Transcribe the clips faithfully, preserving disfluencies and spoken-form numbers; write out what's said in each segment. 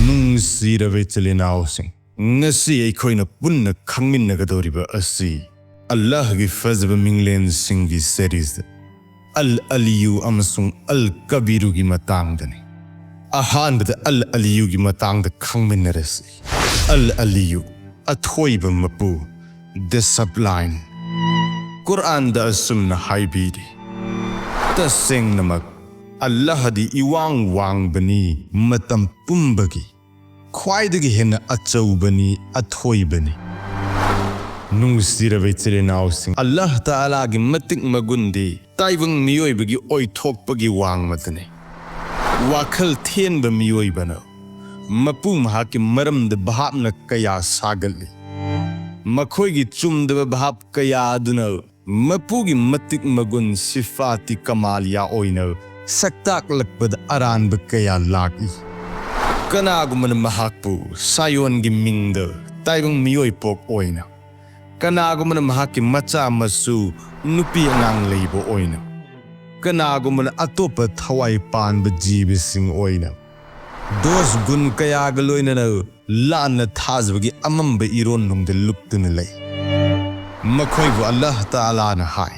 ꯅꯨꯡꯁꯤꯔꯕ ꯏꯆꯤꯜ ꯏꯅꯥꯎꯁꯤꯡ, ꯉꯁꯤ ꯑꯩꯈꯣꯏꯅ ꯄꯨꯟꯅ ꯈꯪꯃꯤꯟꯅꯒꯗꯧꯔꯤꯕ ꯑꯁꯤ ꯑꯜꯂꯥꯍꯒꯤ ꯐꯖꯕ ꯃꯤꯡꯂꯦꯟꯁꯤꯡꯒꯤ ꯁꯦꯔꯤꯁ ꯑꯜ ꯑꯂꯤꯌꯨ ꯑꯃꯁꯨꯡ ꯑꯜ ꯀꯕꯤꯔꯨꯒꯤ ꯃꯇꯥꯡꯗꯅꯤ꯫ ꯑꯍꯥꯟꯕꯗ ꯑꯜ ꯑꯂꯤꯌꯨꯒꯤ ꯃꯇꯥꯡꯗ ꯈꯪꯃꯤꯟꯅꯔꯁꯤ꯫ ꯑꯜ ꯑꯂꯤꯌꯨ, ꯑꯊꯣꯏꯕ ꯃꯄꯨ, the sublime꯫ ꯀꯨꯔꯥꯟꯗ ꯑꯁꯨꯝꯅ ꯍꯥꯏꯕꯤꯔꯤ, "ꯇꯁꯦꯡꯅꯃꯛ ꯑꯜꯂꯥꯍꯗꯤ ꯏꯋꯥꯡ ꯋꯥꯡꯕꯅꯤ, ꯃꯇꯝ ꯄꯨꯝꯕꯒꯤ ꯈ꯭ꯋꯥꯏꯗꯒꯤ ꯍꯦꯟꯅ ꯑꯆꯧꯕꯅꯤ, ꯑꯊꯣꯏꯕꯅꯤ"꯫ ꯅꯨꯡꯁꯤꯔꯕ ꯏꯆꯤꯜ ꯏꯅꯥꯎꯁꯤꯡ, ꯑꯜꯂꯥꯍ ꯇꯥꯂꯥꯒꯤ ꯃꯇꯤꯛ ꯃꯒꯨꯟꯗꯤ ꯇꯥꯏꯕꯪ ꯃꯤꯑꯣꯏꯕꯒꯤ ꯑꯣꯏꯊꯣꯛꯄꯒꯤ ꯋꯥꯡꯃꯗꯅꯤ꯫ ꯋꯥꯈꯜ ꯊꯦꯟꯕ ꯃꯤꯑꯣꯏꯕꯅ ꯃꯄꯨ ꯃꯍꯥꯛꯀꯤ ꯃꯔꯝꯗ ꯚꯥꯞꯅ ꯀꯌꯥ ꯁꯥꯒꯠꯂꯤ꯫ ꯃꯈꯣꯏꯒꯤ ꯆꯨꯝꯗꯕ ꯚꯥꯞ ꯀꯌꯥ ꯑꯗꯨꯅ ꯃꯄꯨꯒꯤ ꯃꯇꯤꯛ ꯃꯒꯨꯟ ꯁꯤꯐꯥꯇꯤ ꯀꯃꯥꯂꯤꯌꯥ ꯑꯣꯏꯅ ꯁꯛꯇꯥꯛꯂꯛꯄꯗ ꯑꯔꯥꯟꯕ ꯀꯌꯥ ꯂꯥꯛꯏ꯫ ꯀꯅꯥꯒꯨꯝꯕꯅ ꯃꯍꯥꯛꯄꯨ ꯁꯥꯌꯣꯟꯒꯤ ꯃꯤꯡꯗ ꯇꯥꯏꯕꯪ ꯃꯤꯑꯣꯏ ꯄꯣꯛ ꯑꯣꯏꯅ, ꯀꯅꯥꯒꯨꯝꯕꯅ ꯃꯍꯥꯛꯀꯤ ꯃꯆꯥ ꯃꯁꯨ ꯅꯨꯄꯤ ꯑꯉꯥꯡ ꯂꯩꯕ ꯑꯣꯏꯅ, ꯀꯅꯥꯒꯨꯝꯕꯅ ꯑꯇꯣꯞꯄ ꯊꯋꯥꯏ ꯄꯥꯟꯕ ꯖꯤꯕꯁꯤꯡ ꯑꯣꯏꯅ, ꯗꯣꯁ ꯒꯨꯟ ꯀꯌꯥꯒ ꯂꯣꯏꯅꯅ ꯂꯥꯟꯅ ꯊꯥꯖꯕꯒꯤ ꯑꯃꯝꯕ ꯏꯔꯣꯟꯅꯨꯡꯗ ꯂꯨꯞꯇꯨꯅ ꯂꯩ꯫ ꯃꯈꯣꯏꯕꯨ ꯑꯜꯂꯥꯍ ꯇꯥꯂꯥꯅ ꯍꯥꯏ,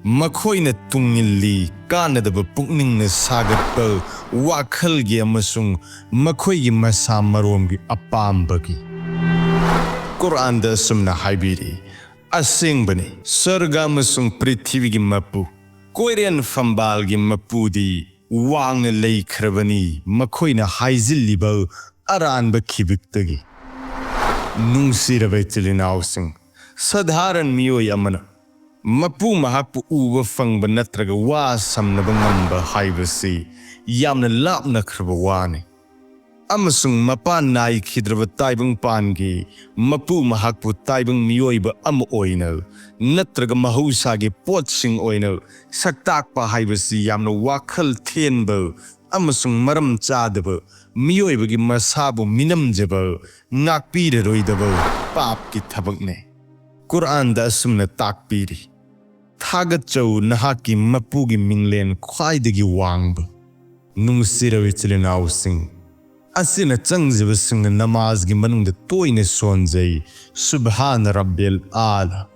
ꯃꯈꯣꯏꯅ ꯇꯨꯡꯏꯜꯂꯤ ꯀꯥꯟꯅꯗꯕ ꯄꯨꯛꯅꯤꯡꯅ ꯁꯥꯒꯠꯄ ꯋꯥꯈꯜꯒꯤ ꯑꯃꯁꯨꯡ ꯃꯈꯣꯏꯒꯤ ꯃꯁꯥ ꯃꯔꯣꯝꯒꯤ ꯑꯄꯥꯝꯕꯒꯤ꯫ ꯀꯨꯔꯥꯟꯗ ꯑꯁꯨꯝꯅ ꯍꯥꯏꯕꯤꯔꯤ, "ꯑꯁꯦꯡꯕꯅꯤ, ꯁꯔꯒ ꯑꯃꯁꯨꯡ ꯄ꯭ꯔꯤꯊꯤꯕꯤꯒꯤ ꯃꯄꯨ, ꯀꯣꯏꯔꯦꯟ ꯐꯝꯕꯥꯜꯒꯤ ꯃꯄꯨꯗꯤ ꯋꯥꯡꯅ ꯂꯩꯈ꯭ꯔꯕꯅꯤ, ꯃꯈꯣꯏꯅ ꯍꯥꯏꯖꯤꯜꯂꯤꯕ ꯑꯔꯥꯟꯕ ꯈꯤꯕꯤꯛꯇꯒꯤ"꯫ ꯅꯨꯡꯁꯤꯔꯕ ꯏꯆꯤꯜ ꯏꯅꯥꯎꯁꯤꯡ, ꯁꯙꯥꯔꯟ ꯃꯤꯑꯣꯏ ꯑꯃꯅ ꯃꯄꯨ ꯃꯍꯥꯛꯄꯨ ꯎꯕ ꯐꯪꯕ ꯅꯠꯇ꯭ꯔꯒ ꯋꯥ ꯁꯝꯅꯕ ꯉꯝꯕ ꯍꯥꯏꯕꯁꯤ ꯌꯥꯝꯅ ꯂꯥꯞꯅꯈ꯭ꯔꯕ ꯋꯥꯅꯤ꯫ ꯑꯃꯁꯨꯡ ꯃꯄꯥꯟ ꯅꯥꯏꯈꯤꯗ꯭ꯔꯕ ꯇꯥꯏꯕꯪꯄꯥꯟꯒꯤ ꯃꯄꯨ ꯃꯍꯥꯛꯄꯨ ꯇꯥꯏꯕꯪ ꯃꯤꯑꯣꯏꯕ ꯑꯃ ꯑꯣꯏꯅ ꯅꯠꯇ꯭ꯔꯒ ꯃꯍꯧꯁꯥꯒꯤ ꯄꯣꯠꯁꯤꯡ ꯑꯣꯏꯅ ꯁꯛꯇꯥꯛꯄ ꯍꯥꯏꯕꯁꯤ ꯌꯥꯝꯅ ꯋꯥꯈꯜ ꯊꯦꯟꯕ ꯑꯃꯁꯨꯡ ꯃꯔꯝ ꯆꯥꯗꯕ, ꯃꯤꯑꯣꯏꯕꯒꯤ ꯃꯁꯥꯕꯨ ꯃꯤꯅꯝꯖꯕ, ꯉꯥꯛꯄꯤꯔꯔꯣꯏꯗꯕ ꯄꯥꯞꯀꯤ ꯊꯕꯛꯅꯤ꯫ ꯀꯨꯔꯥꯟꯗ ꯑꯁꯨꯝꯅ ꯇꯥꯛꯄꯤꯔꯤ, "ꯊꯥꯒꯠꯆꯧ ꯅꯍꯥꯛꯀꯤ ꯃꯄꯨꯒꯤ ꯃꯤꯡꯂꯦꯟ ꯈ꯭ꯋꯥꯏꯗꯒꯤ ꯋꯥꯡꯕ"꯫ ꯅꯨꯡꯁꯤꯔꯕ ꯏꯆꯤꯜ ꯏꯅꯥꯎꯁꯤꯡ, ꯑꯁꯤꯅ ꯆꯪꯖꯕꯁꯤꯡꯅ ꯅꯃꯥꯖꯒꯤ ꯃꯅꯨꯡꯗ ꯇꯣꯏꯅ ꯁꯣꯟꯖꯩ, "ꯁꯨꯕꯍꯥꯅ ꯔꯕꯤꯜ ꯑꯥꯂꯥ"꯫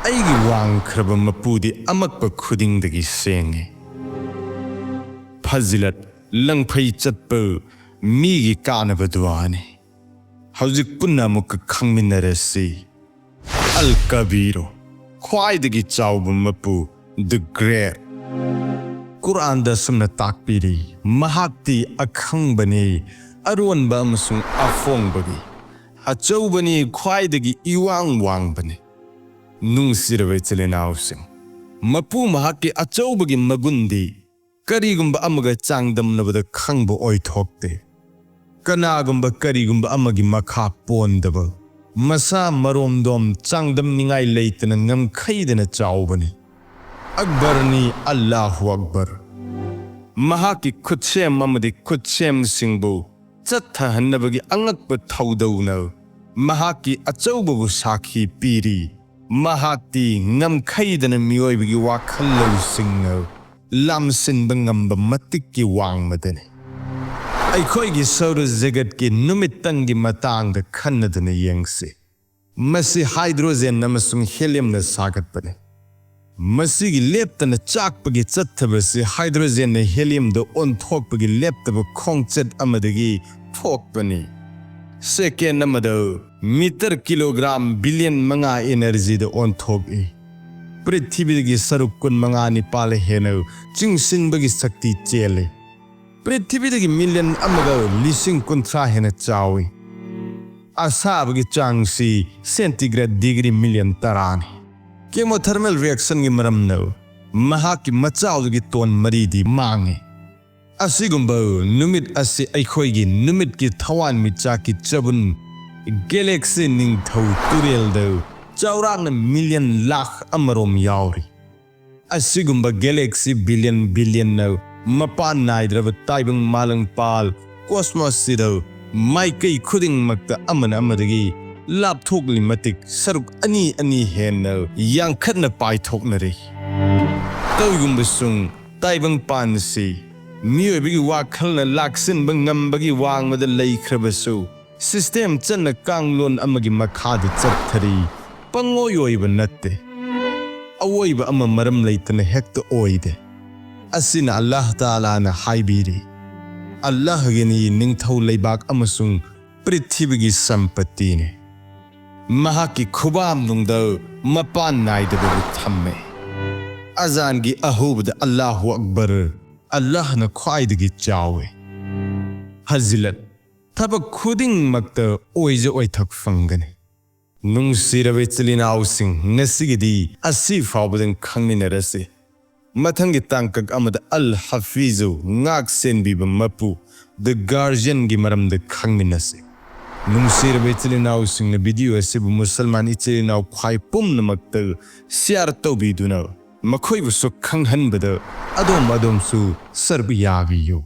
ꯑꯩꯒꯤ ꯋꯥꯡꯈ꯭ꯔꯕ ꯃꯄꯨꯗꯤ ꯑꯃꯛꯄ ꯈꯨꯗꯤꯡꯗꯒꯤ ꯁꯦꯡꯉꯤ꯫ ꯐꯖꯤꯂꯠ, ꯂꯪꯐꯩ ꯆꯠꯄ, ꯃꯤꯒꯤ ꯀꯥꯟꯅꯕ ꯗꯨꯋꯥꯅꯤ꯫ ꯍꯧꯖꯤꯛ ꯄꯨꯟꯅ ꯑꯃꯨꯛꯀ ꯈꯪꯃꯤꯟꯅꯔꯁꯤ꯫ ꯑꯜ ꯀꯕꯤꯔꯨ, ꯈ꯭ꯋꯥꯏꯗꯒꯤ ꯆꯥꯎꯕ ꯃꯄꯨ, the great꯫ ꯀꯨꯔꯥꯟꯗ ꯑꯁꯨꯝꯅ ꯇꯥꯛꯄꯤꯔꯤ, "ꯃꯍꯥꯛꯇꯤ ꯑꯈꯪꯕꯅꯤ, ꯑꯔꯣꯟꯕ ꯑꯃꯁꯨꯡ ꯑꯐꯣꯡꯕꯒꯤ, ꯑꯆꯧꯕꯅꯤ, ꯈ꯭ꯋꯥꯏꯗꯒꯤ ꯏꯋꯥꯡ ꯋꯥꯡꯕꯅꯤ"꯫ ꯅꯨꯡꯁꯤꯔꯕ ꯏꯆꯤꯜ ꯏꯅꯥꯎꯁꯤꯡ, ꯃꯄꯨ ꯃꯍꯥꯛꯀꯤ ꯑꯆꯧꯕꯒꯤ ꯃꯒꯨꯟꯗꯤ ꯀꯔꯤꯒꯨꯝꯕ ꯑꯃꯒ ꯆꯥꯡꯗꯝꯅꯕꯗ ꯈꯪꯕ ꯑꯣꯏꯊꯣꯛꯇꯦ꯫ ꯀꯅꯥꯒꯨꯝꯕ ꯀꯔꯤꯒꯨꯝꯕ ꯑꯃꯒꯤ ꯃꯈꯥ ꯄꯣꯟꯗꯕ, ꯃꯁꯥ ꯃꯔꯣꯝꯗꯣꯝ ꯆꯥꯡꯗꯝꯅꯤꯡꯉꯥꯏ ꯂꯩꯇꯅ ꯉꯝꯈꯩꯗꯅ ꯆꯥꯎꯕꯅꯤ꯫ ꯑꯛꯕꯔꯅꯤ, ꯑꯜꯂꯥꯍꯨ ꯑꯛꯕꯔ꯫ ꯃꯍꯥꯛꯀꯤ ꯈꯨꯠꯁꯦꯝ ꯑꯃꯗꯤ ꯈꯨꯠꯁꯦꯝꯁꯤꯡꯕꯨ ꯆꯠꯊꯍꯟꯅꯕꯒꯤ ꯑꯉꯛꯄ ꯊꯧꯗꯧꯅ ꯃꯍꯥꯛꯀꯤ ꯑꯆꯧꯕꯕꯨ ꯁꯥꯈꯤ ꯄꯤꯔꯤ꯫ ꯃꯍꯥꯛꯇꯤ ꯉꯝꯈꯩꯗꯅ ꯃꯤꯑꯣꯏꯕꯒꯤ ꯋꯥꯈꯜ ꯂꯧꯁꯤꯡꯅ ꯂꯥꯝꯁꯤꯟꯕ ꯉꯝꯕ ꯃꯇꯤꯛꯀꯤ ꯋꯥꯡꯃꯗꯅꯤ꯫ ꯑꯩꯈꯣꯏꯒꯤ ꯁꯧꯔ ꯖꯒꯠꯀꯤ ꯅꯨꯃꯤꯠꯇꯪꯒꯤ ꯃꯇꯥꯡꯗ ꯈꯟꯅꯗꯨꯅ ꯌꯦꯡꯁꯤ꯫ ꯃꯁꯤ ꯍꯥꯏꯗ꯭ꯔꯣꯖꯦꯟ ꯑꯃꯁꯨꯡ ꯍꯦꯂꯤꯌꯝꯅ ꯁꯥꯒꯠꯄꯅꯤ꯫ ꯃꯁꯤꯒꯤ ꯂꯦꯞꯇꯅ ꯆꯥꯛꯄꯒꯤ ꯆꯠꯊꯕꯁꯤ ꯍꯥꯏꯗ꯭ꯔꯣꯖꯦꯟꯅ ꯍꯦꯂꯤꯌꯝꯗ ꯑꯣꯟꯊꯣꯛꯄꯒꯤ ꯂꯦꯞꯇꯕ ꯈꯣꯡꯆꯠ ꯑꯃꯗꯒꯤ ꯊꯣꯛꯄꯅꯤ꯫ ꯁꯦꯀꯦꯟ ꯑꯃꯗ ꯃꯤꯇꯔ ꯀꯤꯂꯣꯒ꯭ꯔꯥꯝ ꯕꯤꯂꯤꯌꯟ ꯃꯉꯥ ꯏꯅꯔꯖꯤꯗ ꯑꯣꯟꯊꯣꯛꯏ꯫ ꯄ꯭ꯔꯤꯊꯤꯕꯤꯗꯒꯤ ꯁꯔꯨꯛ ꯀꯨꯟꯃꯉꯥ ꯅꯤꯄꯥꯜ ꯍꯦꯟꯅ ꯆꯤꯡꯁꯤꯟꯕꯒꯤ ꯁꯛꯇꯤ ꯆꯦꯜꯂꯤ꯫ ꯄ꯭ꯔꯤꯊꯤꯕꯤꯗꯒꯤ ꯃꯤꯂꯤꯌꯟ ꯑꯃꯒ ꯂꯤꯁꯤꯡ ꯀꯨꯟꯊ꯭ꯔꯥ ꯍꯦꯟꯅ ꯆꯥꯎꯏ꯫ ꯑꯁꯥꯕꯒꯤ ꯆꯥꯡꯁꯤ ꯁꯦꯟꯇꯤꯒ꯭ꯔꯦꯗ ꯗꯤꯒ꯭ꯔꯤ ꯃꯤꯂꯤꯌꯟ ꯇꯔꯥꯅꯤ꯫ ꯀꯦꯃꯣꯊꯔꯃꯦꯜ ꯔꯤꯌꯦꯛꯁꯟꯒꯤ ꯃꯔꯝꯅ ꯃꯍꯥꯛꯀꯤ ꯃꯆꯥꯎꯗꯒꯤ ꯇꯣꯟ ꯃꯔꯤꯗꯤ ꯃꯥꯡꯉꯤ꯫ ꯑꯁꯤꯒꯨꯝꯕ ꯅꯨꯃꯤꯠ ꯑꯁꯤ ꯑꯩꯈꯣꯏꯒꯤ ꯅꯨꯃꯤꯠꯀꯤ ꯊꯋꯥꯟꯃꯤꯆꯥꯛꯀꯤ ꯆꯕꯨꯟ, ꯒꯦꯂꯦꯛꯁꯤ ꯅꯤꯡꯊꯧ ꯇꯨꯔꯦꯜꯗ ꯆꯥꯎꯔꯥꯛꯅ ꯃꯤꯂꯤꯌꯟ ꯂꯥꯈ ꯑꯃꯔꯣꯝ ꯌꯥꯎꯔꯤ꯫ ꯑꯁꯤꯒꯨꯝꯕ ꯒꯦꯂꯦꯛꯁꯤ ꯕꯤꯂꯤꯌꯟ ꯕꯤꯂꯤꯌꯟꯅ ꯃꯄꯥꯟ ꯅꯥꯏꯗ꯭ꯔꯕ ꯇꯥꯏꯕꯪ ꯃꯥꯂꯪꯄꯥꯜ ꯀꯣꯁꯃꯣꯁꯁꯤꯗ ꯃꯥꯏꯀꯩ ꯈꯨꯗꯤꯡꯃꯛꯇ ꯑꯃꯅ ꯑꯃꯗꯒꯤ ꯂꯥꯞꯊꯣꯛꯂꯤ ꯃꯇꯤꯛ ꯁꯔꯨꯛ ꯑꯅꯤ ꯑꯅꯤ ꯍꯦꯟꯅ ꯌꯥꯡꯈꯠꯅ ꯄꯥꯏꯊꯣꯛꯅꯔꯤ꯫ ꯇꯧꯏꯒꯨꯝꯕꯁꯨꯡ ꯇꯥꯏꯕꯪ ꯄꯥꯟꯁꯤ ꯃꯤꯑꯣꯏꯕꯒꯤ ꯋꯥꯈꯜꯅ ꯂꯥꯛꯁꯤꯟꯕ ꯉꯝꯕꯒꯤ ꯋꯥꯡꯃꯗ ꯂꯩꯈ꯭ꯔꯕꯁꯨ, system ꯆꯠꯅ ꯀꯥꯡꯂꯣꯟ ꯑꯃꯒꯤ ꯃꯈꯥꯗ ꯆꯠꯊꯔꯤ꯫ ꯄꯪꯑꯣꯏ ꯑꯣꯏꯕ ꯅꯠꯇꯦ꯫ ꯑꯑꯣꯏꯕ ꯑꯃ ꯃꯔꯝ ꯂꯩꯇꯅ ꯍꯦꯛꯇ ꯑꯣꯏꯗꯦ꯫ ꯑꯁꯤꯅ ꯑꯜꯂꯥꯍ ꯇꯥꯂꯥꯅ ꯍꯥꯏꯕꯤꯔꯤ, "ꯑꯜꯂꯥꯍꯒꯤꯅꯤ ꯅꯤꯡꯊꯧ ꯂꯩꯕꯥꯛ ꯑꯃꯁꯨꯡ ꯄ꯭ꯔꯤꯊꯤꯕꯤꯒꯤ ꯁꯝꯄꯇꯤꯅꯤ꯫ ꯃꯍꯥꯛꯀꯤ ꯈꯨꯕꯥꯝꯅꯨꯡꯗ ꯃꯄꯥꯟ ꯅꯥꯏꯗꯕꯕꯨ ꯊꯝꯃꯦ"꯫ ꯑꯖꯥꯟꯒꯤ ꯑꯍꯧꯕꯗ "ꯑꯜꯂꯥꯍꯨ ꯑꯛꯕꯔ", "ꯑꯜꯂꯥꯍꯅ ꯈ꯭ꯋꯥꯏꯗꯒꯤ ꯆꯥꯎꯏ"꯫ ꯐꯖꯤꯂꯠ, ꯊꯕꯛ ꯈꯨꯗꯤꯡꯃꯛꯇ ꯑꯣꯏꯖ ꯑꯣꯏꯊꯣꯛ ꯐꯪꯒꯅꯤ꯫ ꯅꯨꯡꯁꯤꯔꯕ ꯏꯆꯤꯜ ꯏꯅꯥꯎꯁꯤꯡ, ꯉꯁꯤꯒꯤꯗꯤ ꯑꯁꯤ ꯐꯥꯎꯕꯗꯪ ꯈꯪꯃꯤꯟꯅꯔꯁꯤ꯫ ꯃꯊꯪꯒꯤ ꯇꯥꯡꯀꯛ ꯑꯃꯗ ꯑꯜ ꯍꯐꯤꯖꯨ, ꯉꯥꯛ ꯁꯦꯟꯕꯤꯕ ꯃꯄꯨ, The Guardianꯒꯤ ꯃꯔꯝꯗ ꯈꯪꯃꯤꯟꯅꯁꯤ꯫ ꯅꯨꯡꯁꯤꯔꯕ ꯏꯆꯤꯜ ꯏꯅꯥꯎꯁꯤꯡꯅ video ꯑꯁꯤꯕꯨ ꯃꯨꯁꯜꯃꯥꯟ ꯏꯆꯤꯜ ꯏꯅꯥꯎ ꯈ꯭ꯋꯥꯏ ꯄꯨꯝꯅꯃꯛꯇ share ꯇꯧꯕꯤꯗꯨꯅ ꯃꯈꯣꯏꯕꯨꯁꯨ ꯈꯪꯍꯟꯕꯗ ꯑꯗꯣꯝ ꯑꯗꯣꯝꯁꯨ ꯁꯔꯨꯛ ꯌꯥꯕꯤꯌꯨ꯫